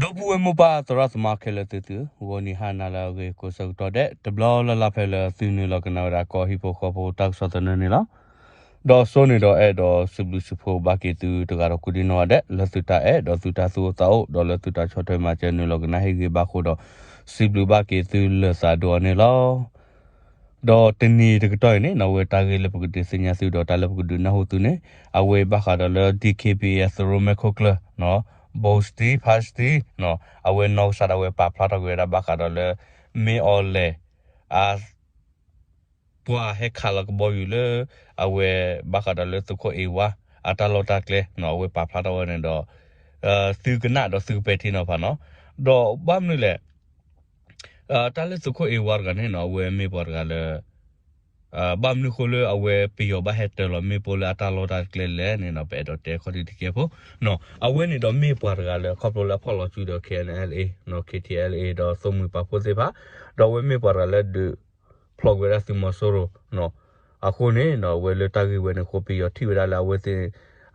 ဒီပုၢ်ဝဲၢ်မိၢ်ပၢ်သရၣ်သမါခဲလၢာ်သ့ၣ်သုဧၢ, ဂီၤနံၤဟါနၤလၢအဂ့ၤကိးဆၢကတီၢ်ဒဲး တဘျီလၢ်လၢ်ဖဲလၢသုနုာ်လီၤကနၣ်ဝဲဒၣ်ကီၢ်ဟံၣ်ဖိဃီဖိတၢ်ကစီၣ်သနၢၣ်န့ၣ်လီၤ. ဒီးစိန့ၣ်ဒီးအဲၣ်ဒိးစံးဘျုးစံးဖှိၣ်ဘၣ်က့ၤသုတဂၤဒီးကိးဒံနီၢ်ဂၤဒဲး လၢသုတၢ်အဲၣ်ဒီးသုတၢ်သူၣ်အိၣ်သးအိၣ် ဒီးလၢသုတၢ်ဆီၣ်ထွဲမၤစၢၤနုာ်လီၤကနၣ်ဟ့ၣ်ဂံၢ်ဘါအဃိဒီး စံးဘျုးဘၣ်က့ၤသုလၢာ်သးဒိၣ်အီၤန့ၣ်လီၤ. ဒီးတနံၤတကတီၢ်အံၤန့ၣ်နီၣ် အဝဲတၢ်ဂ့ၢ်လၢပကဒုးသ့ၣ်ညါသုဒီးတၢ်လၢပကဒုးနၢ်ဟူသုန့ၣ် အဝဲဘၣ်ဃးဒီးလၢ DKBA အသုးရိၣ်မဲာ်ခိၣ်ကျၢၢ် ဘိစတံ ဖါစတံ အဝဲနီၢ်ကစၢ်ဒၣ်ဝဲပာ်ဖျါထီၣ်က့ၤဝဲဒၣ်ဘၣ်ဃးဒီးလၢ မ့ၢ်အီၤလဲၣ် အ ပှၤဟဲခးလီၤကဘီယူၤလၢ အဝဲဘၣ်ဃးဒီးလၢသုးခိၣ်အ့ဝါ အတၢ်လီၢ်တၢ်ကျဲနီၣ် အဝဲပာ်ဖျါထီၣ်ဝဲန့ၣ်ဒီး သုကနၣ်ဒီးသုကပဲာ်ထံနီၤဖးနီၣ်. ဒီးဘၣ်မနုၤလဲၣ် တၢ်လၢသုးခိၣ်အ့ဝါတဂၤန့ၣ်နီၣ် အဝဲမ့ၢ်ပှၤတဂၤလၢ ဘၣ်မနုၤဃိလၢအဝဲပယီၤဘၣ်ဟဲတၢၤလီၤမ့ၣ်ပိၢ်လၢအတၢ်လီၢ်တၢ်ကျဲလဲၣ်န့ၣ်နီၣ် ပအဲၣ်ဒိးတဲခီၣ်ထံးတကဲဖိနီၣ် အဝဲန့ၣ်ဒီးမ့ၢ်ပှၤတဂၤလၢ ခီဖျိလၢအဖီၣ်လီၤစုဒီး KNLA နီၣ် KTLA ဒီးသိၣ်မှံၤပာ်ဖှိၣ်သ့ၣ်တဖၣ် ဒီးအဝဲမ့ၢ်ပှၤတဂၤလၢဒုးဖျိးကွံာ်ဝဲဒၣ်သုးမီၤစိရိၤနီၣ် အဃိန့ၣ်နီၣ် အဝဲလၢတၢ်ဂ့ၢ်ဝဲန့ၣ်အဃိ ပယီၤထံၣ်ဝဲဒၣ်လၢအဝဲသ့ၣ်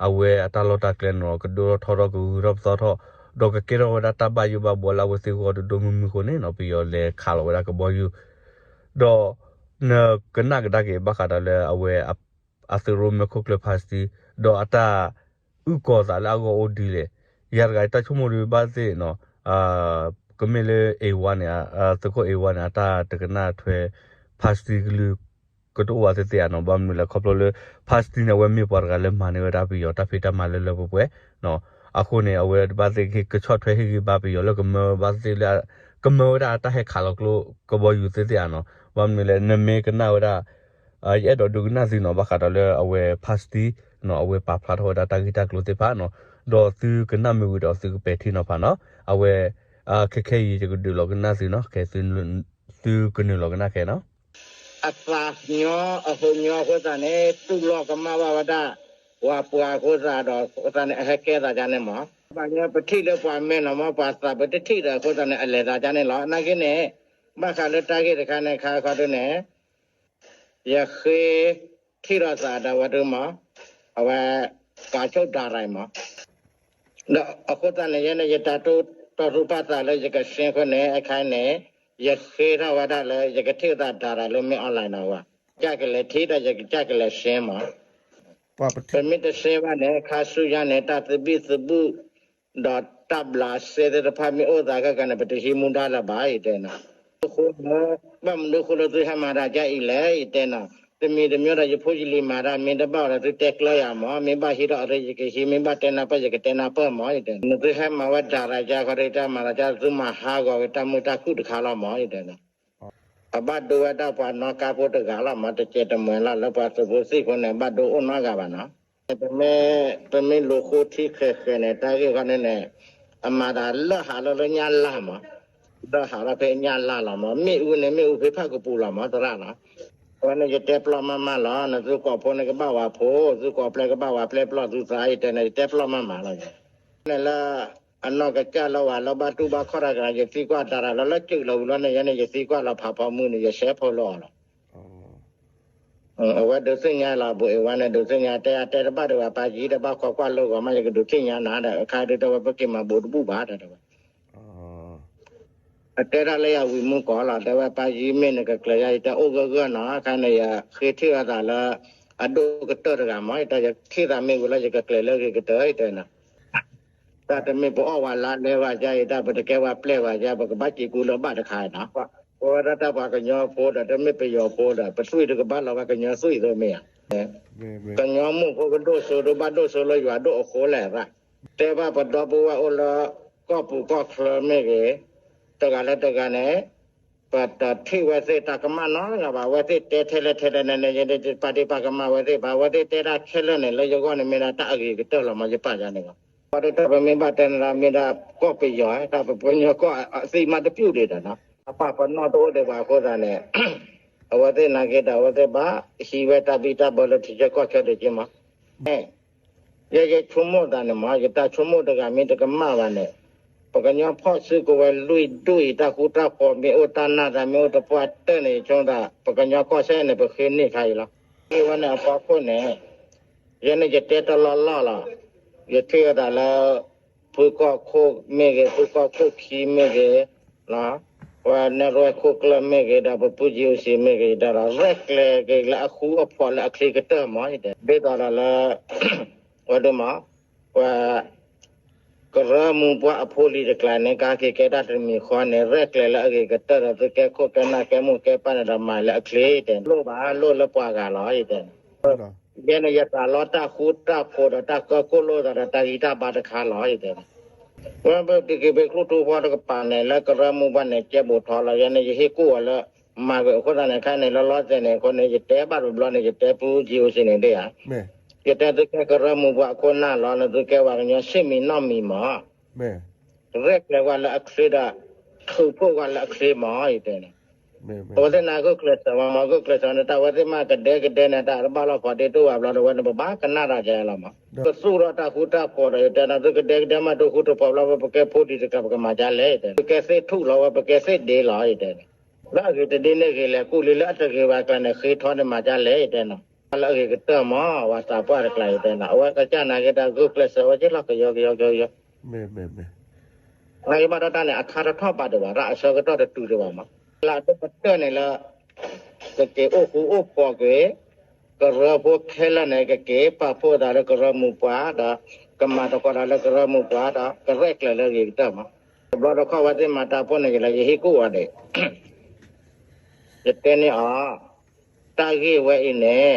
အဝဲအတၢ်လီၢ်တၢ်ကျဲန့ၣ်နီၣ် ကဒိၣ်ထီၣ်ထီထီၣ် ကဂုၤထီၣ်ပသီထီၣ် ဒီးကကဲထီၣ်ဝဲဒၣ်တၢ်ဘၣ်ယိၣ်ဘၣ်ဘှီလၢအဝဲသ့ၣ်ဂီၢ်ဒိၣ်ဒိၣ်မုၢ်မုၢ်အဃိန့ၣ်နီၣ် ပယီၤလဲၤခးလီၤဝဲဒၣ်ကဘီယူၤ ဒီးနကနၣ်ကဒါက့ၤဘၣ်ဃးဒီးလၢအဝဲ အသုးရိၣ်မဲာ်ခိၣ်ကျၢၢ်ဖါစတံ ဒီးအတၢ်အုၣ်ကီၤသးလၢအဂီၢ်အိၣ်ဒ်လဲၣ်. ယၤတဂၤအံၤတၢ်ဆိကမိၣ်ဒ်ဘၣ်သ့ၣ်နီၣ် ကမ့ၢ်လၢအ့ဝါန့ၣ် သုးခိၣ်အ့ဝါန့ၣ် အတၢ်တကနၣ်ထွဲ ဖါစတံကလုၢ် ကတအိၣ်ဘၣ်သ့ၣ်သ့ၣ်ဧါနီၣ် ဘၣ်မနုၤလဲၣ် ခီဖျိလၢ ဖါစတံန့ၣ် အဝဲမ့ၢ်ပှၤတဂၤလၢမၤန့ၢ်ဝဲဒၣ်ပယီၤတၢ်ဖံးတၢ်မၤလၢလၢပှဲၤပှဲၤနီၣ် အဃိန့ၣ် အဝဲဘၣ်သ့ၣ်ကဆီၣ်ထွဲဟ့ၣ်ဂံၢ်ဘါပယီၤလၢကမၢဘၣ်သ့ၣ်လၢ ကမၢဝဲဒၣ်အတၢ်ဟဲခးလီၤကျိကဘီယူၤသ့ၣ်သ့ၣ်ဧါနီၣ် ဘၣ်မနုၤလဲၣ် နမ့ၢ်ကနၣ်ဝဲဒၣ် ယအဲၣ်ဒိးဒုးကနၣ်သုနီၣ် ဘၣ်ဃးဒီးလၢအဝဲဖါစတံနီၣ် အဝဲပာ်ဖျါထီၣ်ဝဲဒၣ်တၢ်ဂ့ၢ်တၢ်ကျိၤသ့ၣ်တဖၣ်နီၣ် ဒီးသုကနၣ်မ့ၢ်ဝံၤဒီးသုကပဲာ်ထံနီၤဖးနီၣ် အဝဲ ခဲခဲအံၤယကဒုးလီၤကနၣ်သုနီၣ် ခဲ သုကနုာ်လီၤကနၣ်ခဲနီၣ် အသးညီအဟူညီအဃိသတးန့ၣ် သူၣ်လီၤကမၣ်ဘၣ်ဝဲဒၣ် ပှၤပှၤအဃိသတးဒီး အဃိသတးန့ၣ် အဟဲကဲသးဒ်န့ၣ်မး ပှၤညီပထံၣ်လၢပှၤမဲာ်လီၤမး ပှၤသးပတထံၣ်ဒီးအဃိသတးန့ၣ် အလဲၤသးဒ်န့ၣ်လီၤ နာ်က့န့ၣ် ဘၣ်ဃးလၢတၢ်ဂ့ၢ်တခါန့ၣ် ခါခီဒုန့ၣ် ယဃ့ထံၣ်လိာ်သးဒီးဝဲဒုမး အဝဲ ပှၤဆိၣ်ဒၤရၤမး ဒီးအဃိသတးန့ၣ် ယဲန့ၣ် ယတၢ်တိၢ်တီၢ်သူၣ်ပာ်သးလၢယကဆှဲဃိန့ၣ် အခါန့ၣ် ယဃ့ထီၣ်ဝဲဒၣ်လၢ ယကထံၣ်သးဒၤရၤလၢမ့ၢ် online နီၤဝဲ ကစၢ်ကလဲၤထံၣ်ဒီးယကစၢ်ကလဲၤဆှဲမး ပမ့ၢ်တဆှဲဘၣ်န့ၣ် ခါဆူညါန့ၣ် တၢ်သဘံၣ်သဘုၣ် ဒီးတၢ်ဘျးစဲသ့ၣ်တဖၣ်မ့ၢ်အိၣ်သးခဲကနံၣ်န့ၣ် ပတဟံးမူဒါလၢၤဘၣ် ယတဲနီၤ အဃိ ဘၣ်မနုၤဃိလၢသုဟဲမၤတၢ်ဒ်အံၤလဲၣ် ယတဲနီၤ တမံၤတမံၤဒီးယဖိယလံၤမၤတၢ် မ့ၢ်တဘၣ်အီၤဒီးသုတဲကျၢၤယၤမး မ့ၢ်ဘၣ်ဟံးထီၣ်အီၤဒီးယကဟံး မ့ၢ်ဘၣ်တဲနၢ်ပၢၢ်ယကတဲနၢ်ပၢၢ်မး ယတဲ နသုဟဲမၤဝဲဒၤရၤကါခီဒီးတၢ်မၤတၢ်ကၢ် သုမၤဟးဂီၤက့ၤတၢ်မုာ်တၢ်ခုၣ်တခါလီၤမး ယတဲနီၤ အဘၣ်ဒိဝဲဒၣ်ပှၤနီၣ်ကါဖိတဂၤလီၤမး တကဲတမှဲၤလီၤ လၢပှၤသုးဖိသံၣ်ဖိန့ၣ် ဘၣ်ဒိအိၣ်နီတဂၤဘၣ်နီၤ ပမ့ၢ်လူၤဃိထံဃဲၤဃဲၤန့ၣ် တၢ်ဂ့ၢ်ခီန့ၣ်န့ၣ် အမၤတၢ်လၢဟးလၢလၢညၣ်လၢ်မး လၢဟးလၢဖဲညၣ်လၢ်လီၤမး မ့ၣ်အူန့ၣ် မ့ၣ်အူဖဲဖးကပူၤလီၤမး သရၣ်နီၤ အဝဲန့ၣ်ယတဲပျီၢ်မးမးလီၤ နသုကိးဖိန့ၣ်ကဘၣ်ဝဲဖိ သုကိးပျဲၢ်ကဘၣ်ဝဲပျဲၢ် ပျီၢ်သုသး ယတဲန့ၣ် ယတဲပျီၢ်မးမးလီၤ န့ၣ်လၢ အနီၢ်ကစၢ်လၢဝဲလၢဘၣ်တူၢ်ဘၣ်ခီၣ်တၢ်ကရၢ ယသံကွၢ်တၢ်ရၢလီၤ လၢစူးလီၤဝံၤလီၤန့ၣ် ယဲန့ၣ် ယသံကွၢ်လီၤဖးဖီမုၢ်န့ၣ် ယဆဲးဖိလၢအီၤလီၤ အဝဲဒုးသ့ၣ်ညါလီၤ ဘူးအ့ဝါန့ၣ် ဒုးသ့ၣ်ညါ တဲအတဲတဘၣ်ဒီးဝဲ ပၢ်ယံၤ တဘၣ်ခိးကွၢ်လိဂီၤမး ယကဒုးသ့ၣ်ညါနၤဒီး အခါဒုးတဲဝဲ ပက့ၤမၤဘူးတဘူၣ်ဘၣ် တဲဝဲ အတဲဒၣ်လၢယၤဝံၤမူကီးလီၤ တဲဝဲ ပၢ်ယံၤ မ့ၢ်နကကျဲၤယၤ ယတဲအိၣ်ဂၢၢ်ဂၢၢ်နီၤ အခါန့ၣ် ယဃ့ထံၣ်ဝဲသးလၢ အဒိၣ်ကတၢၢ်တဂၤမး ယတဲ ယထံၣ်သးမ့ၢ်ဝံၤလီၤ ယကကျဲၤလၢဂ့ၤကတၢၢ် ယတဲနီၤ တၢ်တမ့ၢ်ပအီၣ်ဝဲလါလဲ ဘၣ်ယါအံၤ တၢ်ပတကဲဝဲပျဲၢ်ဘၣ်ယါ ပကဘၣ်စံးကူလၢဘၣ်တခါနီၤ ပဝဲဒၣ်တၢ်ပှၤကညီဖိဒီး တမ့ၢ်ပယီၤဖိဒီး ပသွံၣ်တကဘၣ်လီၤဝဲကညီသွံၣ်သိးမ့ၢ်ဧါ ကညီမုၣ်ဖိကဒိၣ်စိဒိၣ်ဘၣ်ဒိၣ်စိလၢယွၤဒိၣ်အဃိလဲၣ်သၣ် တဲဘၣ်ပဒီပုၢ်ဝဲၢ်အိၣ်လၢ ကီၢ်ပူၤကီၢ်ချၢမ့ၢ်ဂ့ၤ တဂၤလၢတဂၤန့ၣ် ပတထံၣ်ဝဲသ့ၣ်တၢ်ကမၣ်နီတဂၤဘၣ် အဝဲသ့ၣ်တဲထဲလဲၣ်ထဲလဲၣ်န့ၣ်န့ၣ် ယပာ်ဒ့ၣ်ပာ်ကမၣ်ဝဲသ့ၣ်ဘၣ် အဝဲသ့ၣ်တဲဒၣ်ခဲလၢာ်န့ၣ် လၢယဂီၢ်န့ၣ်မ့ၢ်ဒၣ်တၢ်အဂ့ၤကတၢၢ်လီၤမး ယပာ်ယၤန့ၣ်လီၤ ပှၤဒ်တၢ်ပမ့ၢ်ဘၣ်တဲန့ၣ်ဒီး မ့ၢ်ဒၣ်ကီၢ်ပယီၤ တၢ်ပပှၤကညီကီၢ်အသံမးတပျုၢ်ဒံးဒီးနီၤ အပာ်ပနီၣ်တအိၣ်ဒံးဘၣ်အဃိသတးန့ၣ် အဝဲသ့ၣ်နာ်က့ဒီး အဝဲသ့ၣ်ဘၣ်ဟံးဝဲတၢ်ဘံၣ်တၢ်ဘၢလၢထံဆၢကီၢ်ဆၢဒံးက့မး ယဲယဆိကမိၣ်သးန့ၣ်မး ယတၢ်ဆိကမိၣ်တဂၤမ့ၢ်တကမၣ်ဘၣ်န့ၣ် ပကညီဖီၣ်စုကဝဲၤလွံၢ်ဒူၣ်အံၤ တၢ်ဃူတၢ်ဖိးမ့ၢ်အိၣ် တၢ်နးတၢ်မ့ၢ်အိၣ်တပှၢ်တၢၢ်န့ၣ် ယဆိကမိၣ်သး ပကညီကီၢ်စဲၣ်န့ၣ် ပဃ့န့ၢ်ခါအံၤလီၤ. အဝဲန့ၣ်အဖီခိၣ်န့ၣ် ယဲန့ၣ်ယတဲတလီၢ်လီၢ်လီၤ. ယထံၣ်ဝဲဒၣ်လၢ ဖုကီၢ်ခိၣ်မ့ၢ်ဂ့ၤ, ဖုကီၢ်ခိၣ်ခံမ့ၢ်ဂ့ၤ, ပှၤနဲၣ်ရွဲၣ်ခိၣ်ကျၢၢ်မ့ၢ်ဂ့ၤ, ဒီးပဖု G O C မ့ၢ်ဂ့ၤ, ဒီးရဲၣ်ကျဲၤက့ၤလၢအဃူအဖိး လၢအချ့ကတၢၢ်မး ယတဲ, ဒ်သိးဒီးလၢ ဝဲဒၣ်မး, ပှၤ ကရၢမူပှၢ်အဖိလံၤတကျါန့ၣ် ကဟဲက့ၤကဲတၢ်တမံၤဃီန့ၣ် ရဲၣ်ကျဲၤလၢအဂ့ၤကတၢၢ်ဒီး သုကဲခိၣ်ကဲနၢ်ကဲမိၢ်ကဲပၢ်န့ၣ်ဒီး မၤလၢအချ့ ယတဲ, လိၣ်ဘၣ်လိၣ်လၢပှၤဂၤလီၤ ယတဲန့ၣ်. ယဲန့ၣ် ယသးလီတၢ်ဃူတၢ်ဖိးဒီး တၢ်ကၢၢ်ခိၣ်လိၣ်သးဒီးတၢ်ဂံၢ်တၢ်ဘါတခါလီၤ ယတဲန့ၣ်. ဝဲပ DKBA ကျိၣ်ထူဖီတကပၤန့ၣ် လၢကရၢမူပှၢ်န့ၣ် ကဲဘူးထီလီၤ. ယဲန့ၣ် ယဟ့ၣ်ကူၣ်အီၤလၢ မၤကွံာ်အဃိသတးန့ၣ် ခဲအံၤန့ၣ် လၢလီၤစဲၤန့ၣ် အဃိန့ၣ် ယတဲဘၣ်တဘျီန့ၣ် ယတဲဖု G O C န့ၣ်ဒ်ဧါ, ယတဲ သုကဲကရၢမူပှၢ်အခိၣ်နၢ်လီၤ, နသုကဲပှၤကညီ ဆ့ၣ်မံၤနီၣ်မံၤမး, ရဲၣ်ကျဲၤကွၢ်လၢအချ့ဒီး ထုးဖှိၣ်ကွၢ်လၢအချ့မး ယတဲန့ၣ်. အဝဲသ့ၣ်န့ၣ် ဂုာ်ကျဲးစၢးမးမး ဂုာ်ကျဲးစၢးန့ၣ် တၢ်ဝဲသ့ၣ်မးကဒဲကဒဲန့ၣ် တၢ်တဘၣ်လီၢ်ဖီဒ့တအိၣ်ဘၣ်ဘျီဒီး ဝဲန့ၣ် ပဘၣ်ကနၣ်တၢ်ကဲလီၤမး. ကသူၣ်ထီၣ်တၢ်ဃူတၢ်ဖိးဒီး ယတဲန့ၣ် သုကဒဲကဒဲမး တဃူတဖိးဘျီ ဝဲပကဲဖိဒံးတကျါ ပကမၤဒ်လဲၣ် ယတဲန့ၣ်. သုကဲသ့ၣ်ထူၣ်လီၤ ဝဲပကဲသ့ၣ်ဒ့လီၤ ယတဲန့ၣ်. လၢအဂ့ၤတဒ့န့ၣ်ဂ့ၤလဲၣ်, ကူၣ်လံလၢအတဂ့ၤဘၣ်ကျါန့ၣ် ဃ့ထီန့ၣ်မၤဒ်လဲၣ် ယတဲန့ၣ်. လၢအဂ့ၤကတၢၢ်မး ပှၤသးပှၢ်တကျါ ယတဲန့ၣ်. အဝဲကစၢ်နာ်က့ၤတၢ်ဂုာ်ကျဲးစၢးဝဲက့ၤလီၤ ကယီကယီကယီ နာ်က့ၤဘၣ်ဒီးတၢ်န့ၣ် အခါတထီၣ်ဘၣ်ဒံးဘၣ် တၢ်အဆၢကတီၢ်တတုၤဒံးဘၣ်မး. လၢအဒိၣ်ကတၢၢ်န့ၣ်လၢ ကက့ၤအိၣ်ဃူအိၣ်ဖိးကွံာ် ကရၢဖိခဲလၢာ်န့ၣ် ကက့ၤပာ်ဖှိၣ်သးလၢကရၢမူပှၢ်ဒီး ကမၤသကိးတၢ်လၢကရၢမူပှၢ်ဒီး ကရဲၣ်ကျဲၤလၢအဂ့ၤကတၢၢ်မး. တဘျီတခီၣ်ဝဲသ့ၣ်မၤတၢ်ဖိန့ၣ်က့ၤလၢ ယဟ့ၣ်ကူၣ်အီၤန့ၣ် ယတဲန့ၢ်အီၤ တၢ်ဂ့ၢ်ဝဲအံၤန့ၣ်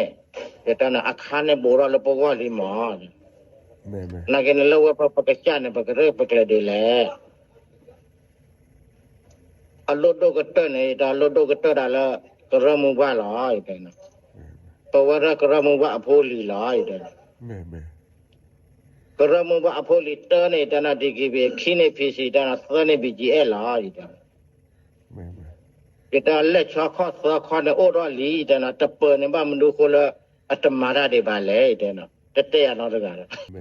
ယတဲန့ၣ် အခါန့ၣ်ဘူးထီၣ်လၢပဂီၢ်လံမး. နာ်က့ၤန့ၣ်လၢဝဲပကစၢ်န့ၣ် ပကရဲၣ်ပကျဲၤဒ်လဲၣ်. အလိၣ်ဒိၣ်ကတၢၢ်န့ၣ် ယတဲအလိၣ်ဒိၣ်ကတၢၢ်ဒၣ်လၢ ကရၢမူပှၢ်လီၤ ယတဲန့ၣ်. ပဝဲဒၣ်ကရၢမူပှၢ်အဖိလံၤလီၤ ယတဲန့ၣ်. ကရၢမူပှၢ်အဖိလံၤတၢန့ၣ် ယတဲန့ၣ် DKBA ခံန့ၣ် PC ယတဲန့ၣ် သၢန့ၣ် BGF လီၤ ယတဲန့ၣ်. ယတဲလဲၣ်ဆီခီၣ်သၢခီန့ၣ်အိၣ်ထီၣ်လံ ယတဲန့ၣ် တပၢၤန့ၣ်ဘၣ်မနုၤဃိလၢ အတမၤတၢ်ဒံးဘၣ်လဲၣ် ယတဲန့ၣ် တတဲယၤနီတဂၤဒီး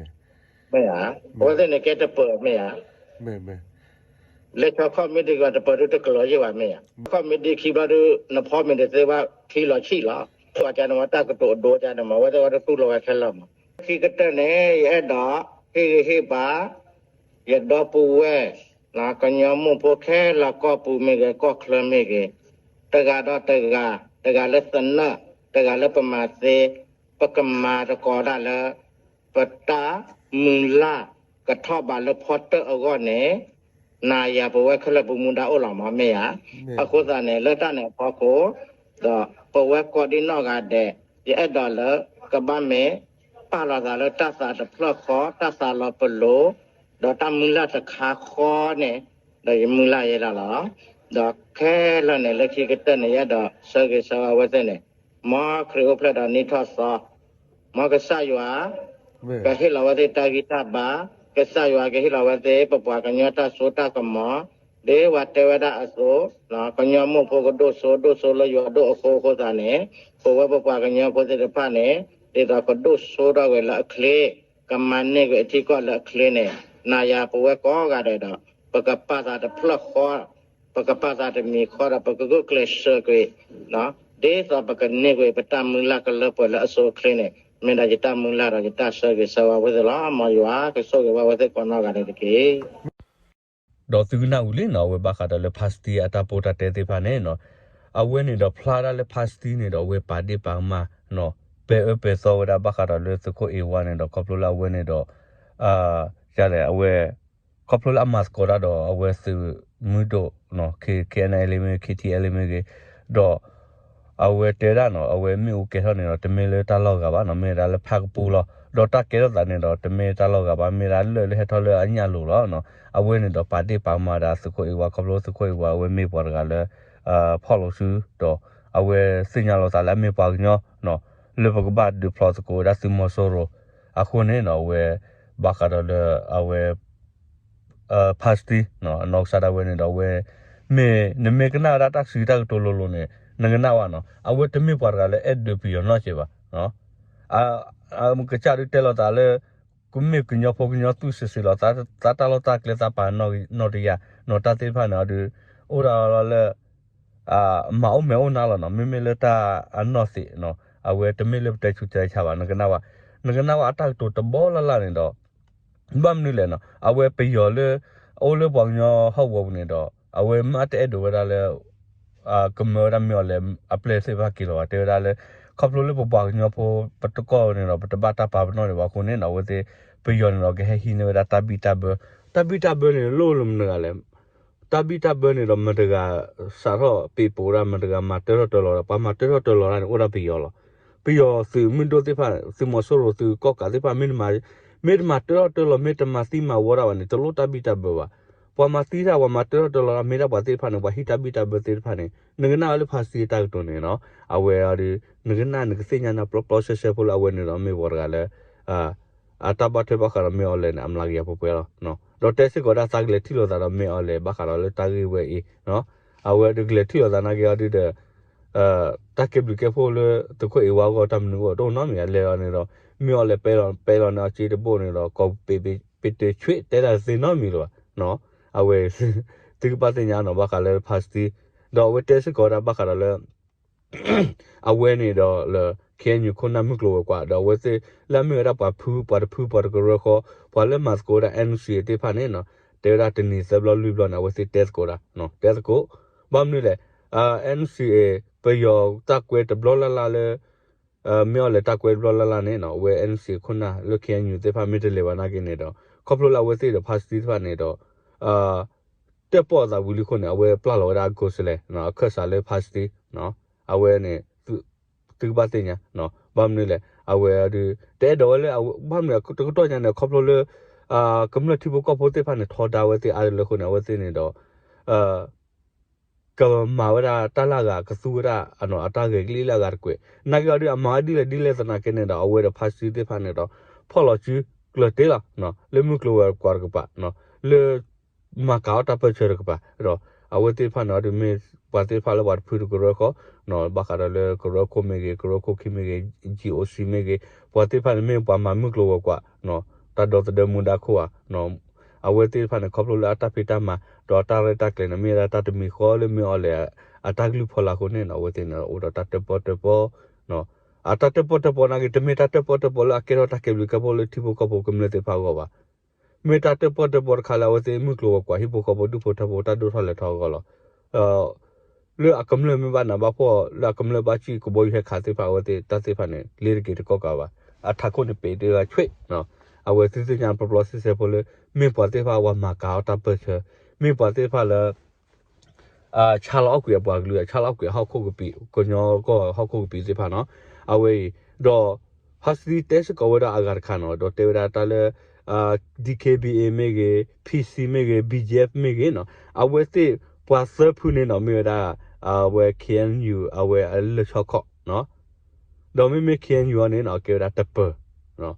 မ့ၢ်ဧါ, အဝဲသ့ၣ်န့ၣ်ကဲတပၢၤမ့ၢ်ဧါ. လဲၤဆီခီၣ်မ့ၢ်တဂ့ၤတပၢၤဒုတကလီၤယ့ၢ်ဘၣ်မ့ၢ်ဧါ. ခီၣ်မ့ၢ်ဒံခံဘျီဒု နဖီမ့ၢ်တသ့ဘၣ်ခံလီၤဆံၣ်လီၤ. ပှၤကန့ၣ်မ့ၢ်တၢ်ကတိၤအဒိကန့ၣ်မ့ၢ် အဝဲသ့ၣ်ဝဲတတူၢ်လိာ်ဝဲခဲလၢာ်မး. ခံကတၢၢ်န့ၣ် ယအဲၣ်ဒိး ဟ့ၣ်ဂံၢ်ဟ့ၣ်ဘါ ယဒီပုၢ်ဝဲၢ် ကညီမိၢ်ဖိခဲလၢာ်ကီၢ်ပူၤမ့ၢ်ဂ့ၤ ကီၢ်ချၢမ့ၢ်ဂ့ၤ, တဂၤဒီးတဂၤ, တဂၤလၢသနၢၣ်, တဂၤလၢပမၤသ့, ပကမၤသကိးဒၣ်လၢ ပတၢ်မုၢ်လၢ်ကထီၣ်ဘးလၢဖီတၢၣ်အဂီၢ်န့ၣ်, နၤယၤပဝဲခဲလၢာ်ပမူဒါအိၣ်လီၤမး မ့ၢ်ဧါ. အဃိသတးန့ၣ် လၢတၢ်န့ၣ်အဖီခိၣ် ဒီးပဝဲကိးဒံနီၢ်ဂၤဒဲး ယအဲၣ်ဒိးလၢ ကဘၣ်မ့ၢ်ပာ်လီၤသးလၢတၢ်သးတဖျၢၣ်ဃီ, တၢ်သးလီၤပလိာ်, ဒီးတၢ်မုၢ်လၢ်တခါဃီန့ၣ်, ဒီးယမုၢ်လၢ်ယဲဒၣ်လီၤ. ဒီးခဲလၢာ်န့ၣ် လၢခံကတၢၢ်န့ၣ် ယအဲၣ်ဒိးဆၢဂ့ၤဆၢဝါအဝဲသ့ၣ်န့ၣ်, မ်ခရံာ်အိၣ်ဖျဲၣ်ဒီးနံၣ်ထီၣ်သီ, မ်ကစၢ်ယွၤ ကဟ့ၣ်လီၤဝဲသ့ၣ်တၢ်ဂံၢ်တၢ်ဘါ, ကစၢ်ယွၤကဟ့ၣ်လီၤဝဲသ့ၣ် ပပှၤကညီတၢ်စိတၢ်ကမီၤ, ဒ်ပှၤတဲဝဲဒၣ်အသိး, ကညီမိၢ်ဖိကဒိၣ်စိ ဒိၣ်စိလၢယွၤဒိၣ်အဃိအဃိသတးန့ၣ်, ပဝဲပပှၤကညီဖိသ့ၣ်တဖၣ်န့ၣ်, ဒ်သိးကဒိၣ်စိထီၣ်ကွံာ်လၢအချ့, ကမၤန့ၢ်ကွံာ်အထံကီၢ်လၢအချ့န့ၣ်, နၤယၤပဝဲကိးဂၤဒဲးဒီး, ပကပာ်သးတဖျၢၣ်ဃီ ပကပာ်သးတမံၤဃီဒီး ပကဂုာ်ကျဲးစၢးကွံာ်, ဒ်သိးပကန့ၢ်ကွံာ်ပတၢ်မုၢ်လၢ်ကလၢပှဲၤလၢအဆိအချ့န့ၣ်, မ့ၢ်ဒၣ်ယတၢ်မုၢ်လၢ်ဒီးယတၢ်ဆၢဂ့ၤဆၢဝါဝဲသ့ၣ်လီၤ. မ်ယွၤကဆိၣ်ဂ့ၤဘၣ်ဝဲသ့ၣ်ကိးနီၢ်ဂၤဒဲးတက့ၢ်. ဒီးသုကနၣ်ဝံၤလံနီၤ အဝဲဘၣ်ဃးဒီးလၢ Pastor အတၢ်ပီးတၢ်တဲသ့ၣ်တဖၣ်န့ၣ်နီၤ, အဝဲန့ၣ်ဒီးဖျါဒၣ်လၢ Pastor န့ၣ်ဒီး အဝဲပာ်ဒ့ၣ်ပာ်ကမၣ်နီၤ, ပဲာ်အၢပဲာ်သီဝဲဒၣ်ဘၣ်ဃးဒီးလၢသုးခိၣ်အ့ဝါန့ၣ်ဒီး ခီဖျိလၢအဝဲန့ၣ်ဒီး, ယလဲၣ် အဝဲ ခီဖျိလၢအမၤသကိးတၢ်ဒီး အဝဲသုးမုၢ်ဒိၣ်နီၤ, K-, KNLA မ့ၢ်ဂ့ၤ K T L A မ့ၢ်ဂ့ၤ, ဒီး အဝဲတဲဒၣ်နီၤ အဝဲမ့ၣ်အူကဲထီၣ်န့ၣ်ဒီး တမ့ၢ်လၢတၢ်လီၢ်ဂၤဘၣ်နီၤ, မ့ၢ်ဒၣ်လၢဖးကပူၤလီၤ. ဒီးတၢ်ကဲထီၣ်သးန့ၣ်ဒီး တမ့ၢ်တၢ်လီၢ်ဂၤဘၣ်, မ့ၢ်ဒၣ်လၢၢ်လၢဟဲထီၣ်လၢအညၣ်လိၤလီၤနီၤ. အဝဲန့ၣ်ဒီးပာ်ဒ့ၣ်ပာ်ကမၣ်ဒၣ်သုးခိၣ်အ့ဝါ ခီဖျိသုးခိၣ်အ့ဝါ အဝဲမ့ၢ်ပှၤတဂၤလၢ ဖီၣ်လိာ်စု ဒီးအဝဲသ့ၣ်ညါလိာ်သးလၢအမ့ၢ်ပှၤကညီနီၤ, လၢပကဘၣ်ဒုးဖျိးသကိးဝဲဒၣ်သုးမီၤစိရိၤ. အဃိန့ၣ်နီၤ အဝဲ ဘၣ်ဃးဒီးလၢအဝဲ Pastor နီၤ အနီၢ်ကစၢ်ဒၣ်ဝဲန့ၣ်ဒီး အဝဲ မ့ၢ်နမ့ၢ်ကနၣ်ဝဲဒၣ်တၢ်ကစီၣ်တၢ်ကတိၤလိၤလိၤန့ၣ် နကနၣ်ဝဲနီၤ, အဝဲတမ့ၢ်ပှၤတဂၤလၢအဲၣ်ဒိးပယီၤနီတစဲးဘၣ်. ကစၢ်ဒုးတဲလိာ်သးလၢ ကမ့ၢ်ကညီဖိကညီသူၣ်စ့ၢ်စ့ၢ်လီၤ, သးတၢ်လီၢ်တၢ်ကျဲသးပာ်နီၣ်တယၢ်နီၤ, တၢ်သ့ၣ်တဖၣ်န့ၣ်ဒီး အိၣ်ဒၣ်လီၤလၢ မၤအိၣ်မဲာ်အိၣ်နါလီၤနီၤ, မ့မ့ၢ်လၢတၢ်အနီၢ်သ့ၣ်နီၤ, အဝဲတမ့ၢ်လၢပတဲဆူးတဲဆါဘၣ်, နကနၣ်ဝဲ, နကနၣ်ဝဲအတၢ်ကတိၤတဘီလၢ်လၢ်န့ၣ်ဒီး ဘၣ်မနုၤလဲၣ်နီၤ အဝဲပယီၤလၢ အိၣ်လၢပှၤကညီဟီၣ်ကဝီၤပူၤန့ၣ်ဒီး အဝဲမ့ၢ်တအဲၣ်ဒိးဝဲဒၣ်လၢ ကမၢဝဲဒၣ်မ့ၢ်အီၤလဲၣ်အပျဲၢ်သ့ၣ်တဖၣ်က့ၤလီၤဘၣ် တဲဝဲဒၣ်လၢ ခီဖျိလၢပပှၤကညီဖိ ပတကီၢ်န့ၣ်ဒီး ပတဘၣ်တၢ်ပာ်ပနီၣ်ဒံးဘၣ်အဃိန့ၣ်နီၤ အဝဲသ့ၣ် ပယီၤန့ၣ်ဒီးကဟဲဟံးန့ၢ်ဝဲဒၣ်တၢ်ဘံၣ်တၢ်ဘၢ တၢ်ဘံၣ်တၢ်ဘၢန့ၣ်လိၣ်လၢမတၤတဂၤလဲၣ် တၢ်ဘံၣ်တၢ်ဘၢန့ၣ်ဒီးမတၤတဂၤ စးထီၣ်ပ့ၤပိာ်ဒၣ် မတၤတဂၤမၤတၢထီၣ်တၢလီၤဒၣ် ပှၤမၤတၢထီၣ်တၢလီၤဒၣ်န့ၣ် အိၣ်ဒၣ်ပယီၤလီၤ. ပယီၤသုးမုၢ်ဒိၣ်သ့ၣ်တဖၣ် သုးမီၤစိရိၤသုးကီၣ်ကးသ့ၣ်တဖၣ် မ့ၢ်တမၤတၢထီၣ်တၢလီၤ မ့ၢ်တမၤသံမၤဝီတၢ်ဘၣ်န့ၣ် တလိၣ်တၢ်ဘံၣ်တၢ်ဘၢဘၣ်. ပှၤမၤသံတၢ် ပှၤမၤတၢထီၣ်တၢလီၤတၢ် မ့ၢ်ဒၣ်ပှၤသ့ၣ်တဖၣ်န့ၣ် ပှၤဟံးတၢ်ဘံၣ်တၢ်ဘၢသ့ၣ်တဖၣ်န့ၣ် နကနၣ်ဝဲလၢဖါစတံအတၢ်ကတိၤန့ၣ်နီၤ အဝဲအီၤဒီး နကနၣ်နကသ့ၣ်ညါနၤပျီပျီဆှဲဆှဲဖိလၢအဝဲန့ၣ်ဒီးမ့ၢ်ပှၤတဂၤလၢ အတၢ်ဘၣ်ထွဲဘၣ်ဃးဒီးမ့ၢ်အီၤလဲၣ်န့ၣ် အမျးကယၤပှဲၤပှဲၤလီၤ. ဒီးတဲစ့ၢ်ကီးဒၣ်သးကလဲၤထံၣ်လိာ်သးဒီးမ့ၢ်အီၤလဲၣ်ဘၣ်ဃးဒီးလၢတၢ်ဂ့ၢ်ဝဲအံၤ အဝဲဒုးကလဲၤထံၣ်လိာ်သးနာ်က့အီၤဒုးဒီး တၢ်ကဲဘျုးကဲဖှိၣ်လၢသုးခိၣ်အ့ဝါအဂီၢ်တၢ်မနုၤအဂီၢ်တအိၣ်နီတမံၤ အလဲၤလီၤန့ၣ်ဒီး မ့ၢ်အီၤလဲၣ်ပဲလီၤ ပဲလီၤန့ၣ်အီၤစ့တဘိၣ်န့ၣ်ဒီး ကိးပ့းပ့းတဆှ့တဲဒၣ်တသ့နီတမံၤလၢၤဘၣ်. အဝဲ သုကဘၣ်သ့ၣ်ညါနီၤ ဘၣ်ဃးလၢဖါစတံ ဒီးအဝဲတဲစ့ၢ်ကီးဒၣ်ဘၣ်ဃးဒီးလၢ အဝဲန့ၣ်ဒီးလၢ ခ့ၣ်အဲၣ်ယူၣ် ခိၣ်နၢ်မုၢ်ကျိၤဝဲၤကွာ် ဒီးအဝဲသ့ၣ်လၢအမ့ၢ်ဝဲဒၣ်ပှၤဖု ပှၤတဖု ပှၤတကရၢဃီ ပှၤလၢမၤသကိးဝဲဒၣ် NCA သ့ၣ်တဖၣ်န့ၣ်နီၤ တဲဝဲဒၣ်တနံၤသၢဘျီလွံၢ်ဘျီန့ၣ် အဝဲသ့ၣ်တဲသကိးဒၣ် တဲသကိး ဘၣ်မနုၤလဲၣ် NCA ပယီၤတၢ်ကွဲတဘျီလၢ်လၢ်လၢ မ့ၢ်အီၤလဲၣ်တၢ်ကွဲတဘျီလၢ်လၢ်န့ၣ်နီၤ အဝဲ NCA ခိၣ်နၢ်လၢ ခ့ၣ်အဲၣ်ယူၣ် သ့ၣ်တဖၣ်မ့ၢ်တလဲၤဘၣ်နာ်က့န့ၣ်ဒီး ခီဖျိလၢအဝဲသ့ၣ်ဒီးဖါစတံသ့ၣ်တဖၣ်န့ၣ်ဒီး တၢၣ်ပီၣ်အသးဝံၤလံအဃိန့ၣ် အဝဲပျၢ်လီၤဝဲဒၣ်အ ကိုယ်စားလှယ် အခၢၣ်စးလၢဖါစတံ အဝဲန့ၣ် သုကဘၣ်သ့ၣ်ညါ ဘၣ်မနုၤလဲၣ် အဝဲဒုး တအဲၣ်ဒိးဝဲလၢ ဘၣ်မနုၤတကတီၢ်ညါန့ၣ် ခီဖျိလၢ ကမျၢၢ်ထံဖိကီၢ်ဖိသ့ၣ်တဖၣ်န့ၣ် ထီဒါဝဲသ့ၣ်အါတလၢအဃိန့ၣ် အဝဲသ့ၣ်န့ၣ်ဒီး ကမၤဝဲဒၣ်တၢ်လၢအဂၤ ကသူဝဲဒၣ်အတၢ်ဂဲၤကလံၣ်လၢအဂၤတကွဲး နာ်က့အီၤဒုး အမၤဝဲဒ်လဲၣ်ဒ်လဲၣ်သနာ်က့န့ၣ်ဒီး အဝဲဒီးဖါစတံသ့ၣ်တဖၣ်န့ၣ်ဒီး ဖီၣ်လီၤစုကျၢၤတ့ၢ်လီၤ လၢမုၢ်ကျိၤဝဲၤကွာ်တကပၤ လၢ မၤကၤအီၣ်တၢ်ပၢၢ်ဆၢတကပၤ ဒီးအဝဲသ့ၣ်တဖၣ်န့ၣ်အီၤဒုးမ့ၢ်ပှၤသ့ၣ်တဖၣ်လၢပှၤတဖုတကရၢဃီ ဘၣ်ဃးဒီးလၢကရၢခိၣ်မ့ၢ်ဂ့ၤ ကရၢခိၣ်ခံမ့ၢ်ဂ့ၤ GOC မ့ၢ်ဂ့ၤ ပှၤသ့ၣ်တဖၣ်န့ၣ်မ့ၢ်ပှၤမၤမုၢ်ကျိၤဝဲၤကွာ် တၢ်ဒီသဒၢမူဒါခိၣ်ဧါ အဝဲသ့ၣ်တဖၣ်န့ၣ် ခီဖျိလၢအတၢ်ဖံးတၢ်မၤ ဒီးအတၢ်ရဲၣ်တၢ်ကျဲၤန့ၣ် မ့ၢ်ဝဲဒၣ်တၢ်တမံၤဃီလၢမ့ၢ်အီၤလဲၣ် အတၢ်ကလုၢ်ဖီလာ်အဃိန့ၣ်နီၤ အဝဲသ့ၣ်န့ၣ်အိၣ်ဒီးတၢ်တၢၣ်ပီၣ်တၢၣ်ပီ အတၢ်တၢၣ်ပီၣ်တၢၣ်ပီနာ်က့ တမ့ၢ်တၢ်တၢၣ်ပီၣ်တၢၣ်ပီလၢအကဲထီၣ်တၢ်ကဲဘျုးကဲဖှိၣ်လၢထံဖိကီၢ်ဖိကမျၢၢ်သ့ၣ်တဖၣ်အဂီၢ်ဘၣ်. မ့ၢ်တၢ်တၢၣ်ပီၣ်တၢၣ်ပီတခါလၢအဝဲသ့ၣ်မုၢ်ကျိၤဝဲၤကွာ်ဟံၣ်ဖိဃီဖိဒူၣ်ဖိထၢဖိတၢ်ဒိၣ်ထီၣ်လဲၤထီၣ်အဂီၢ်လီၤ. လၢအကမျၢၢ်မ့ၢ်ဘၣ်နးဘၣ်ဖှီၣ် လၢအကမျၢၢ်ဘၣ်စံၣ်ကဘီယူၤဟဲခးသ့ၣ်တဖၣ် အဝဲသ့ၣ်တၢ်သ့ၣ်တဖၣ်န့ၣ် လ့တက့ၤတကီၢ်ကးဘၣ်. အထးခိၣ်န့ၣ်ပ့းတဂၤဆွ့ၣ် အဝဲသုသ့ၣ်ညါပျီပျီစဲစဲဖိလၢ မ့ၢ်ပှၤသ့ၣ်တဖၣ်ပှၤမၤကၤအီၣ်တၢ်ပၢၢ်ဆၢ မ့ၢ်ပှၤသ့ၣ်တဖၣ်လၢ ဆါလီၤအီၣ်ကွံာ်အပှၤကလုာ် ဆါလီၤအီၣ်ကွံာ်ဟီၣ်ခိၣ်ကပံာ် ကညီကီၢ်ဟီၣ်ခိၣ်ကပံာ်သ့ၣ်တဖၣ်နီၤ အဝဲအံၤ ဒီး ဖါစတံတဲစ့ၢ်ကီးဝဲဒၣ်အဂၤတခါနီၤ ဒီးတဲဝဲဒၣ်တၢ်လၢ DKBA မ့ၢ်ဂ့ၤ PC မ့ၢ်ဂ့ၤ BGF မ့ၢ်ဂ့ၤနီၤ အဝဲသ့ၣ်ပှၤသၢဖုန့ၣ်နီၤ မ့ၢ်ဝဲဒၣ် အဝဲ KNU အဝဲအလၢၢ်ဆီခီၣ် ဒီးမ့မ့ၢ် KNU အီၤန့ၣ်နီၤ ကဲဝဲဒၣ်တပၢၤ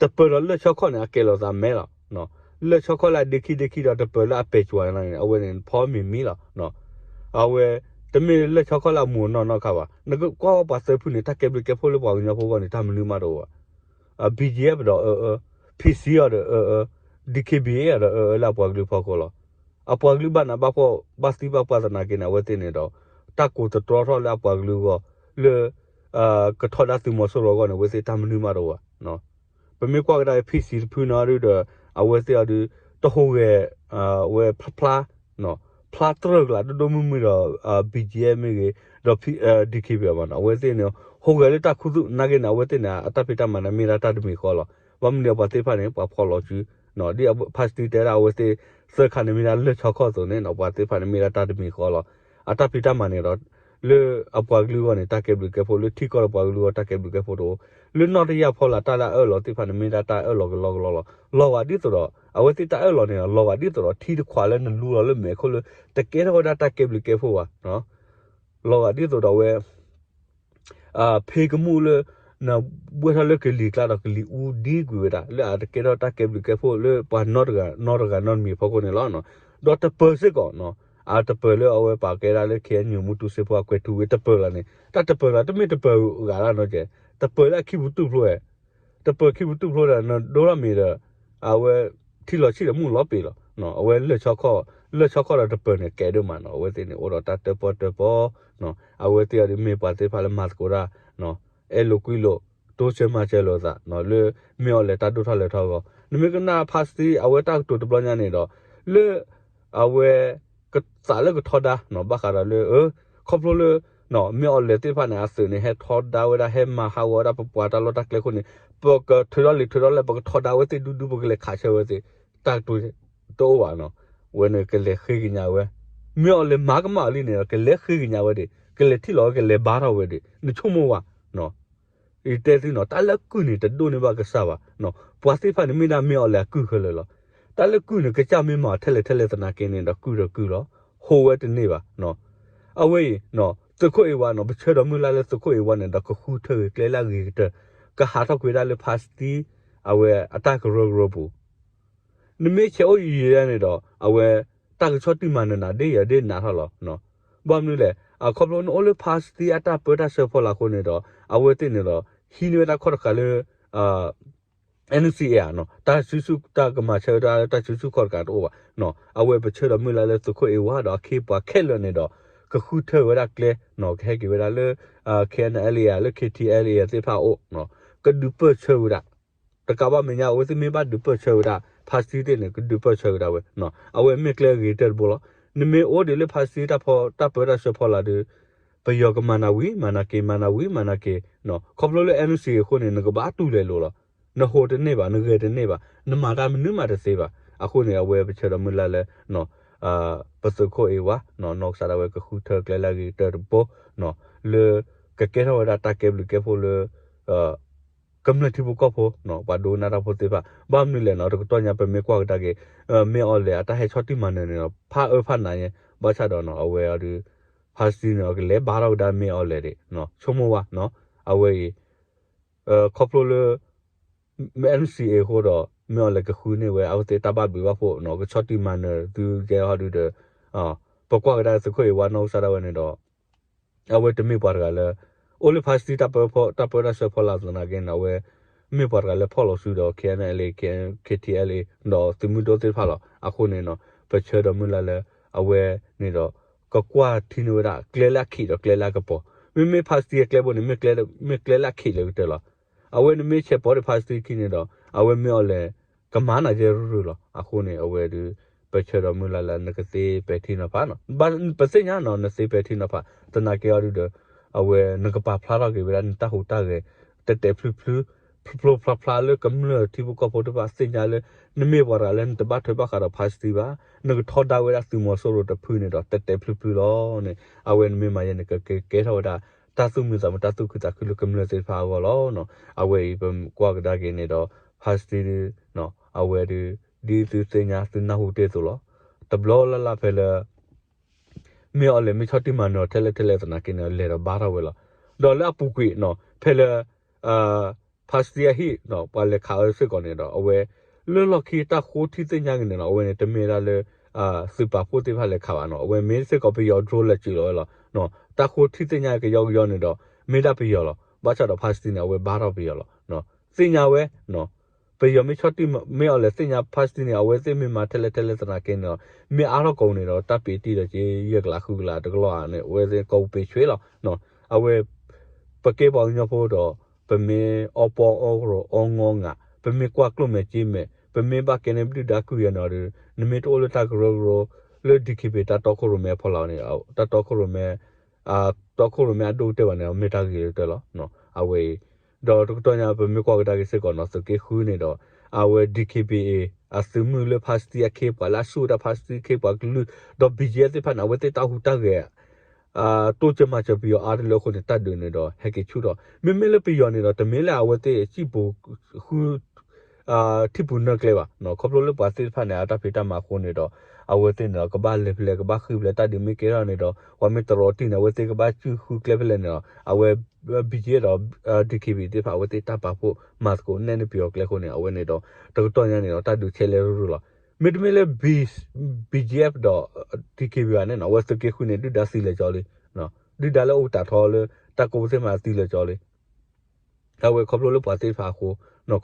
တပၢၤဒီးလၢၢ်ဆီခီၣ်န့ၣ် အကဲလိာ်သးမဲလီၤ. လၢၢ်ဆီခီၣ်လၢအဒ့ခံဒ့ခံဒီးတပၢၤလၢအပဲာ်ကွၢ်န့ၣ် အဝဲန့ၣ်ဖီမ့ၤမံလီၤ. အဝဲ တမ့ၢ်လၢၢ်ဆီခီၣ်လၢအမူးနီၢ်နီၢ်ခါဘၣ် နကကွၢ်ဝဲပှၤသၢဖုန့ၣ် တၢ်ကဲဘျုးကဲဖှိၣ်လၢပှၤကညီဖိအဂီၢ်န့ၣ် တၢ်မနုၤမးတအိၣ်ဘၣ်. BGF ဒီးအၢအၢ PC အီၤဒီးအၢအၢ DKBA အီၤဒီးအၢအၢလၢအပှၤကလုာ်ဖီခိၣ်လီၤ. အပှၤကလုာ်ဘၣ်နးဘၣ်ဖှီၣ် ဘၣ်သံဘၣ်ပှၢ်သနာ်က့န့ၣ် အဝဲသ့ၣ်န့ၣ်ဒီး တၢ်ကိးသတြီထီၣ်လၢအပှၤကလုာ်အဂီၢ် လၢ ကထီဒါသုးမီၤစိရိၤအဂီၢ်န့ၣ် အဝဲသ့ၣ်တၢ်မနုၤမးတအိၣ်ဘၣ်. ပမ့ၢ်ကွၢ်ကဒါ PC တဖုန့ၣ်ဒုးဒီး အဝဲသ့ၣ်အီၤဒုး တဟူးဂဲၤ ဝဲဖျါဖျါ ဖျါတြၢၢ်ကလာ်ဒိၣ်ဒိၣ်မုၢ်မုၢ်ဒီး BGF မ့ၢ်ဂ့ၤ ဒီး DKBA ဘၣ်နီၤ အဝဲသ့ၣ်န့ၣ် ဟူးဂဲၤလၢတၢ်ခူသူၣ်နာ်က့န့ၣ် အဝဲသ့ၣ်န့ၣ် အတၢ်ဖံးတၢ်မၤန့ၣ် မ့ၢ်ဒၣ်တၢ်တမံၤဃီလီၤ. ဘၣ်မနုၤအပှၤသ့ၣ်တဖၣ်န့ၣ် ပှၤဖီၣ်လီၤစု ဒ်ဖါစတံတဲဒၣ်အဝဲသ့ၣ် သၢခါန့ၣ်မ့ၢ်ဒၣ်လၢၢ်ဆီခီၣ်အသိးန့ၣ် ပှၤသ့ၣ်တဖၣ်န့ၣ်မ့ၢ်ဒၣ်တၢ်တမံၤဃီလီၤ. အတၢ်ဖံးတၢ်မၤန့ၣ်ဒီး လၢအပှၤကလုာ်အဂီၢ်န့ၣ် တၢ်ကဲဘျုးကဲဖှိၣ် လၢထံကီၢ်ဒီးပှၤကလုာ်အဂီၢ်တၢ်ကဲဘျုးကဲဖှိၣ်တအိၣ် လၢနီၢ်တယၢ်ဖီလာ်တၢ်လၢအအၢၣ်လီၤသ့ၣ်တဖၣ်န့ၣ် မ့ၢ်ဒၣ်တၢ်အၢၣ်လီၤကလီကလီလီၤ. လီၤဂာ်ဒ်သိးဒီး အဝဲသ့ၣ်တၢ်အၢၣ်လီၤန့ၣ် လီၤဂာ်ဒ်သိးဒီးထံတခွးလၢနလူလီၤလၢမဲာ်ခိၣ်လၢ တကဲထီၣ်ဝဲဒၣ်တၢ်ကဲဘျုးကဲဖှိၣ်ဘၣ်. လီၤဂာ်ဒ်သိးဒီးဝဲ ဖ့ကမူၣ်လၢ နဘှဲၣ်ထီၣ်လၢကလံၤကျါဒီးကလံၤအူဒံကွံာ်ဝဲဒၣ် လၢအတကဲထီၣ်တၢ်ကဲဘျုးကဲဖှိၣ်လၢပှၤနီတဂၤနီတဂၤနီတမံၤအဖီခိၣ်န့ၣ်လီၤ. ဒီးတပၢၤစ့ၢ်ကီး အတပၢၤလၢအဝဲပာ်ကဲဒၣ်လၢ ခ့ၣ်အဲၣ်ယူၣ် မူတူစ့ဖိအကွဲးထူဝ့တပၢၤလၢ်န့ၣ် တၢ်တပၢၤလၢတမ့ၢ်တပၢၤဂၤလၢ်နီၤကဲ တပၢၤလၢအခံပူၤတူၢ်ဖျိဝဲ တပၢၤခံပူၤတူၢ်ဖျိဒီး နဒိထီၣ်မ့ၤဒီး အဝဲ ထံလီၤဆံၣ်ဒီးမုၢ်လီၤပ့ၤလီၤ. အဝဲလၢၢ်ဆီခီၣ် လၢၢ်ဆီခီၣ်ဒီးတပၢၤန့ၣ်ကဲဒိၣ်မးနီၤ အဝဲသ့ၣ်န့ၣ် အိၣ်ဒီးတၢ်တၢၣ်ပီၣ်တၢၣ်ပီ အဝဲသ့ၣ်အီၤဒ်မ့ၢ်ပှၤသ့ၣ်တဖၣ်လၢမၤသကိးတၢ် အဲၣ်လိာ်ကွံလိာ် တိစၢၤမၤစၢၤလိာ်သး လၢမ့ၢ်အီၤလဲၤတၢ်ဒိၣ်ထီၣ်လဲၤထီၣ်အဂီၢ် နမ့ၢ်ကနၣ်ဖါစတံ အဝဲတၢ်ကတိၤတဘျီညါန့ၣ်ဒီး လၢ အဝဲ ကသးလၢကထီဒါ ဘၣ်ဃးဒီးလၢ ခီဖျိလၢ မ့ၢ်အီၤလဲၤသ့ၣ်တဖၣ်န့ၣ် အသုးန့ၣ် ဟဲထီဒါဝဲဒၣ် ဟဲမၤဟးဂီၤဝဲဒၣ်ပပှၤတၢ်လီၢ်တၢ်ကျဲအဃိန့ၣ် ပကထုးထီၣ်လံာ်ထုးထီၣ်လဲၢ် ပကထီဒါဝဲသ့ၣ်ဒူဒူ ပကလဲၤခးဆၢဝဲသ့ၣ် တၢ်ကတိၤတအိၣ်ဘၣ်နီၤ. ဝဲန့ၣ်ကလဲၤဃ့ကညးဝဲ မ့ၢ်အီၤလဲၤမၤကမၣ်အီၤလံန့ၣ်ဒီး ကလဲၤဃ့ကညးဝဲဒၣ် ကလဲၤထံၣ်လီၤဝဲ ကလဲၤဘါထီၣ်ဝဲဒၣ် နဆိကမိၣ်ဝဲ ယတဲသုနီၤ တၢ်လၢအကုၢ်န့ၣ် တဒိၣ်န့ၢ်ဘၣ်ကစၢ်ဘၣ်. ပှၤသ့ၣ်တဖၣ်န့ၣ် မ့ၢ်ဒၣ်မ့ၢ်အီၤလဲၤအကုၢ်ခဲလၢာ်လီၤ. တၢ်လၢကုၢ်န့ၣ် ကစၢ်မ့ၢ်မၤထဲလဲၣ်ထဲလဲၣ်သနာ်က့န့ၣ်ဒီး ကုၢ်ဒီးကုၢ်လီၤ. ဟိဝဲတန့ၢ်ဘၣ်. အဝဲအံၤ သုးခိၣ်အ့ဝါနီၤ ပဆၢဒီးမုၢ်လၢ်လၢသုးခိၣ်အ့ဝါန့ၣ်ဒီး ကဃုထၢဂ့ၤကျဲလၢအဂ့ၤကတၢၢ် ကဟးထီၣ်ကွံာ်ဝဲဒၣ်လၢဖါစတံ အဝဲအတၢ်ကရၢကရိပူၤ နမ့ၢ်ဆဲးအိၣ်ယံာ်ယံာ်ဒၣ်န့ၣ်ဒီး အဝဲ တၢ်ကဆီၣ်တံၢ်မၤနၢၤနၤဒ်ယဲဒ်နးထီၣ်လီၤ. ဘၣ်မနုၤလဲၣ် အခီဖျိနအိၣ်လၢဖါစတံအတၢ်ပၢတၢ်ဆှၢဖီလာ်အဃိန့ၣ်ဒီး အဝဲသ့ၣ်န့ၣ်ဒီး ဟံးန့ၢ်ဝဲဒၣ်ခီၣ်တဃာ်လၢ NCA နီၤ တၢ်စုဆူၣ်တၢ်ကမၤဆၢဝဲဒၣ်လၢတၢ်စုဆူၣ်ခီၣ်တဃာ်တအိၣ်ဘၣ်. အဝဲပဆၢဒီးမုၢ်လၢ်လၢသုးခိၣ်အ့ဝါဒီးအခ့အပှၤခဲလၢာ်န့ၣ်ဒီး ကဃုထၢဝဲဒၣ်ကျဲ ကဟဲက့ၤဝဲဒၣ်လၢ KNLA လၢ KTLA သ့ၣ်တဖၣ်အအိၣ် ကဒုးပၢၢ်ဆၢဝဲဒၣ် တကးဘၣ်မဲာ်ညါ အဝဲသ့ၣ်မ့ၢ်ဘၣ်ဒုးပၢၢ်ဆၢဝဲဒၣ် ဖါစတံသ့ၣ်န့ၣ် ကဒုးပၢၢ်ဆၢဝဲဒၣ်ဝဲ အဝဲမ့ၢ်ကျဲအဂ့ၤကတၢၢ်တဘိလီၤ. နမ့ၢ်အိၣ်ဒံးလၢဖါစတံတၢ်ပၢတၢ်ဆှၢဖီလာ်ဒီး ပယီၤကမၤနၤဝံၤ မၤနၤက့ၤ မၤနၤဝံၤ မၤနၤက့ၤ ခီဖျိလၢ NCA အဃိန့ၣ် နကဘၣ်တူၢ်လဲၤလိာ်လီၤ. နဟိးတန့ၢ်ဘၣ် နဂဲၤတန့ၢ်ဘၣ် နမၤတၢ်မနုၤမးတသ့ဘၣ်. အဃိန့ၣ် အဝဲပဆၢဒီးမုၢ်လၢ်လၢ ပသုးခိၣ်အ့ဝါ နီၢ်ကစၢ်ဒၣ်ဝဲကဃုထၢကျဲလၢအဂ့ၤကတၢၢ်တဘိ လၢ ကကဲထီၣ်ဝဲဒၣ်တၢ်ကဲဘျုးကဲဖှိၣ်လၢ ကမျၢၢ်ထံဖိကီၢ်ဖိ ပှၤဒိကနၣ်တၢ်ဖိသ့ၣ်တဖၣ် ဘၣ်မနုၤလဲၣ်နီၤ တကတီၢ်ညါပမ့ၢ်ကွၢ်ကဒါက့ၤ မ့ၢ်အီၤလဲၤအတၢ်ဟဲဆီၣ်တံၢ်မၤနၢၤန့ၣ်ဒီး ဖးအၢဖးနးညါ ဘၣ်ဆၣ်ဒီးနီၤ အဝဲအီၤဒုး ဖါစတံန့ၣ် ကလဲၤဘါထီၣ်ကဒါမ့ၢ်အီၤလဲၤဒၣ် ဆိကမိၣ်ဝဲနီၤ အဝဲအံၤ ခီဖျိလၢ NCA အဃိဒီး မ့ၢ်အီၤလဲၤကဃုန့ၢ်ဝဲ အဝဲသ့ၣ်တၢ်ဘၣ်ဘျုးဘၣ်ဖှိၣ်နီၤ ကဆီၣ်တံၢ်မၤနၢၤသုကဲဟီဒုးဒီး ပကွၢ်ကဒါသုးခိၣ်အ့ဝါနီၢ်ကစၢ်ဒၣ်ဝဲန့ၣ်ဒီး အဝဲတမ့ၢ်ပှၤတဂၤလၢ အိၣ်လၢဖါစတံတၢ်ပၢတၢ်ဆှၢဖီလာ်သနာ်က့န့ၣ် အဝဲ မ့ၢ်ပှၤတဂၤလၢဖီၣ်လီၤစုဒီး KNLA KTLA ဒီးသုးမုၢ်ဒိၣ်သ့ၣ်တဖၣ်လီၤ. အဃိန့ၣ်နီၤ ပဆၢဒီးမုၢ်လၢ်လၢ အဝဲန့ၣ်ဒီး ကကွၢ်ထံန့ၢ်ဝဲဒၣ် ကျဲလၢအခံးဒီးကျဲလၢအကပီၤ မ့မ့ၢ်ဖါစတံအကျဲဘိန့ၣ် မ့ၢ်ကျဲလၢအခံးလၢကတၢၢ်လီၤ. အဝဲနမ့ၢ်ဆဲးပိာ်ဒီးဖါစတံခံန့ၣ်ဒီး အဝဲမ့ၢ်အီၤလဲၤ ကမၤနၤယဲၢ်ရုၢ်ရုၢ်လီၤ. အဃိန့ၣ် အဝဲဒုး ပဆၢဒီးမုၢ်လၢ်လၢနကသ့ပဲာ်ထံနီၤဖးနီၤ ပသ့ၣ်ညါနီၤ နသ့ပဲာ်ထံနီၤဖး သနာ်က့အီၤဒုးဒီး အဝဲနကပာ်ဖျါထီၣ်က့ၤဝဲဒၣ်နတၢ်ဟူးတၢ်ဂဲၤ တဲာ်တဲာ်ဖျုးဖျုး ဖျိဖျိဖျါဖျါလၢကမျၢၢ်ထံဖိကီၢ်ဖိတဖၣ်သ့ၣ်ညါလၢ နမ့ၢ်ပှၤတဂၤလၢနတဘၣ်ထွဲဘၣ်ဃးဒီးဖါစတံဘၣ် နကထီဒါဝဲဒၣ်သုးမီၤစိရိၤတဖုန့ၣ်ဒီး တဲာ်တဲာ်ဖျုးဖျုးလီၤန့ၣ် အဝဲနမ့ၢ်မၤယဲန့ၣ် ကကဲထီၣ်ဝဲဒၣ် တၢ်သူၣ်မုာ်သးမုာ်တၢ်သူၣ်ခုသးခုလၢကမျၢၢ်သ့ၣ်တဖၣ်အဂီၢ်လီၤ. အဝဲအံၤပကွၢ်ကဒါက့ၤန့ၣ်ဒီး ဖါစတံဒုး အဝဲဒုး ဒ်သုသ့ၣ်ညါသုနၢ်ဟူတ့ၢ်အသိးလီၤ. တဘျီလၢ်လၢ်ဖဲလၢ မ့ၢ်အီၤလဲၤမ့ၢ်ဆီၣ်တံၢ်မၤနၢၤထဲလဲၣ်ထဲလဲၣ်သနာ်က့န့ၣ် လဲၤဒီးဘါထီၣ်ဝဲလီၤ. ဒီးလၢအပူၤကွံာ်နီၤ ဖဲလၢ ဖါစတံအဟံၣ်နီၤ ပှၤလဲၤခးအီၤစ့ၢ်ကီးန့ၣ်ဒီး အဝဲ လၢလီၢ်ခံတၢ်ဃိထံသ့ၣ်ညါက့ၤန့ၣ်နီၤ အဝဲန့ၣ် တမ့ၢ်ဒၣ်လၢ သုးပာ်ဖှိၣ်သ့ၣ်တဖၣ်လဲၤခးဘၣ်နီၤ အဝဲမ့ၢ်စ့ၢ်ကီးပယီၤ drone လဲၤစၢၤလီၤဝဲလီၤ. တၢ်ဃိထံသ့ၣ်ညါကယီကယီန့ၣ်ဒီး မ့ၢ်ဒၣ်ပယီၤလီၤ. ဘၣ်ဆၣ်ဒီးဖါစတံန့ၣ် အဝဲဘါထီၣ်ပယီၤလီၤ. သ့ၣ်ညါဝဲ ပယီၤမ့ၢ်ဆီၣ်တံၢ်မ့ၢ်အီၤလဲၤသ့ၣ်ညါဖါစတံန့ၣ် အဝဲသ့ၣ်မ့ၢ်မၤထဲလဲၣ်ထဲလဲၣ်သနာ်က့န့ၣ်ဒီး မ့ၢ်အါထီၣ်ကိးန့ၣ်ဒီး တၢ်ပ့ၤတံၢ်ဒီးက့ ယဲၢ်ကလးဃုကလးတကလီၢ်ဧါန့ၣ် အဝဲသ့ၣ်ကိးပ့ၤဆွ့လီၤ. အဝဲ ပကဲပှၤကညီဖိဒီး ပမ့ၢ်အီပီအီကရိအီငီငး ပမ့ၢ်ကွၢ်ကျိၣ်မဲာ်စ့မဲာ် ပမ့ၢ်ဘၣ်ကဲန့ၢ်ဒုၣ်ဒါကုၢ်ယဲၢ်န့ၣ်ဒီး နမ့ၢ်တအိၣ်လၢတၢ်ကရၢကရိ လၢ DKBA တၢ်တီခိၣ်ရိၣ်မဲအဖီလာ်န့ၣ် တၢ်တီခိၣ်ရိၣ်မဲ တီခိၣ်ရိၣ်မဲအဒိၣ်ကတၢၢ်ဘၣ်န့ၣ် မ့ၢ်တၢ်ဂ့ၤကတၢၢ်လီၤ. အဝဲအံၤ ဒီးတကတီၢ်ညါ ပမ့ၢ်ကွၢ်ကဒါက့ၤစ့ၢ်ကီးနီၤ သုးက့ဃုန့ၣ်ဒီး အဝဲ DKBA အသုးမုၢ်လၢဖါစတံအခ့အပှၤလၢအဆူၣ်ဝဲဒၣ်ဖါစတံအခ့အပှၤကလုာ် ဒီး BGF သ့ၣ်တဖၣ်န့ၣ် အဝဲသ့ၣ်တၢ်ဟူးတၢ်ဂဲၤ တိစၢၤမၤစၢၤပယီၤအါတလၢအဃိန့ၣ် တၢ်ဒုးန့ၣ်ဒီး ဟဲက့ၤဆူၣ်ထီၣ် မ့မ့ၢ်လၢပယီၤန့ၣ်ဒီး တမ့ၢ်လၢအဝဲသ့ၣ်စံၣ်ပူၤဃု ထံပူၤနၢၢ်ကျဲဘၣ် ခီဖျိလၢပှၤသ့ၣ်တဖၣ်န့ၣ် အတၢ်ဖံးတၢ်မၤအဃိန့ၣ်ဒီး အဝဲသ့ၣ်န့ၣ်ဒီး ကဘၣ်လဲၤဖဲလဲၣ် ကဘၣ်ဃုဖဲလဲၣ် တၢ်ဒုးမ့ၢ်ကဲထီၣ်န့ၣ်ဒီး ပှၤမ့ၢ်တရီတံၢ်န့ၣ် အဝဲသ့ၣ်ကဘၣ်စုၣ်ဃုကျဲဖဲလဲၣ်န့ၣ်ဒီး အဝဲ BGF ဒီး DKBA သ့ၣ်တဖၣ် အဝဲသ့ၣ်တၢ်ပာ်ဖှိၣ်မၤသကိးနဲၣ်န့ၢ်ပယီၤကျဲအဃိန့ၣ် အဝဲန့ၣ်ဒီး တကတီၢ်ညါန့ၣ်ဒီး တၢ်ဒုးဆဲးလဲၤရုၢ်ရုၢ်လီၤ. မ့တမ့ၢ်လၢ BGF ဒီး DKBA ဘၣ်န့ၣ်နီၤ အဝဲသုးက့ဃုန့ၣ် ဒုၣ်ဒါသံလၢာ်ကၠီလံ. ဒုၣ်ဒါလၢအိၣ်တးထီလၢ တၢ်ကိးပသူထီၣ်မးသံလၢာ်ကၠီလံ. အဝဲခီဖျိလၢပှၤသ့ၣ်တဖၣ်အဃိ,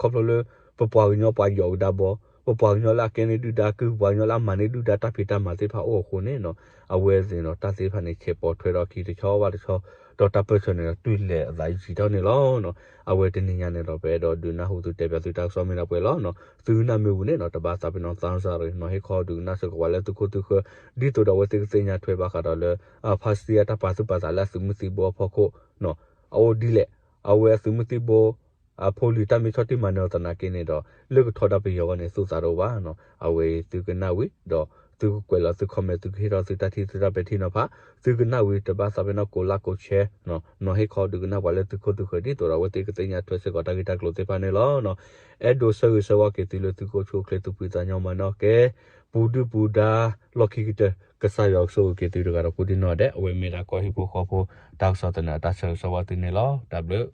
ခီဖျိလၢ ပပှၤကညီပှၤယီၤကဒါဘီ, ပပှၤကညီလၢအကဲန့ၢ်ဒုၣ်ဒါ ကုၢ်ပှၤကညီလၢအမၤန့ၢ်ဒုၣ်ဒါတၢ်ဖံးတၢ်မၤသ့ၣ်တဖၣ်အိၣ်အဃိန့ၣ်နီၤ အဝဲသ့ၣ်နီၤ တၢ်သ့ၣ်တဖၣ်န့ၣ် ဆဲးပိာ်ထွဲထီၣ်ခံတဆီဘၣ်တဆီ ဒီးတၢ်ပၢၢ်ဆၢန့ၣ်ဒီး တုၤလဲၤအသးယံာ်ထီၣ်န့ၣ်လီၤ. အဝဲတနံၤညါန့ၣ်ဒီး ပအဲၣ်ဒိးဒုးနၢ်ဟူသုတဲဘၣ်သုတၢ်ကစီၣ်မ့ၢ်ဒၣ်ပှဲၤလီၤ. သုကနၣ်မ့ၢ်ဝံၤန့ၣ်နီၤ တဘၣ်သးပ့ၤနီၣ်သးစၢ်ရ့ၣ်နီၤ ဟ့ၣ်ခီဒုးကနၣ်စ့ၢ်ကီးပှၤလၢသုခိၣ်သုဃၢၤ ဒ်သိးဒီးအဝဲသ့ၣ်ကသ့ၣ်ညါထွဲဘၣ်ဃးဒီးလၢ ဖါစံအတၢ်ပာ်သူၣ်ပာ်သးလၢအသုးမုၢ်သံၣ်ဘိအဖီခိၣ် အအိၣ်ဒ်လဲၣ် အဝဲအသုးမုၢ်သံၣ်ဘိ အဖိလံၤတၢ်မ့ၢ်ဆီၣ်တံၢ်မၤနၢၤအီၤသနာ်က့န့ၣ်ဒီး လၢကထီဒါပယီၤအဂီၢ်န့ၣ် သူၣ်သးတအိၣ်ဘၣ်နီၤ အဝဲအံၤသုကနၣ်ဝံၤ ဒီးသုကကွဲးလီၤသု comment သုကဟ့ၣ်ထီၣ်သုတၢ်ထံၣ်သုတၢ်ပဲာ်ထံနီၤဖး သုကနၣ်ဝံၤတဘၣ်သးပ့ၤနီၣ်ကိး like ကိး share နီၤ ဟ့ၣ်ခီဒုးကနၣ်ပှၤလၢသုခိၣ်သုဃၢၤ ဒ်သိးဒီးအဝဲသ့ၣ်ကသ့ၣ်ညါထွဲစ့ၢ်ကီးတၢ်ဂ့ၢ်တၢ်ကျိၤသ့ၣ်တဖၣ်န့ၣ်လီၤ. အဲၣ်ဒိးဆၢဂ့ၤဆၢဝါက့ၤသုလၢသုကအိၣ်ဆူၣ်အိၣ်ချ့သူၣ်ဖှံသးညီမၤန့ၢ်က့ၤ ပူၤဒုၣ်ပူၤဒါ လီၢ်ခံကတၢၢ် ကစၢ်ယွၤကဆိၣ်ဂ့ၤက့ၤသုတဂၤဒီးကိးဒံနီၢ်ဒဲး အဝဲမ့ၢ်ဒၣ်ကီၢ်ဟံၣ်ဖိဃီဖိ တၢ်ကစီၣ်သနၢၣ်အတၢ်ဆၢဂ့ၤဆၢဝါသုန့ၣ်လီၤ. တၢ်ဘျုး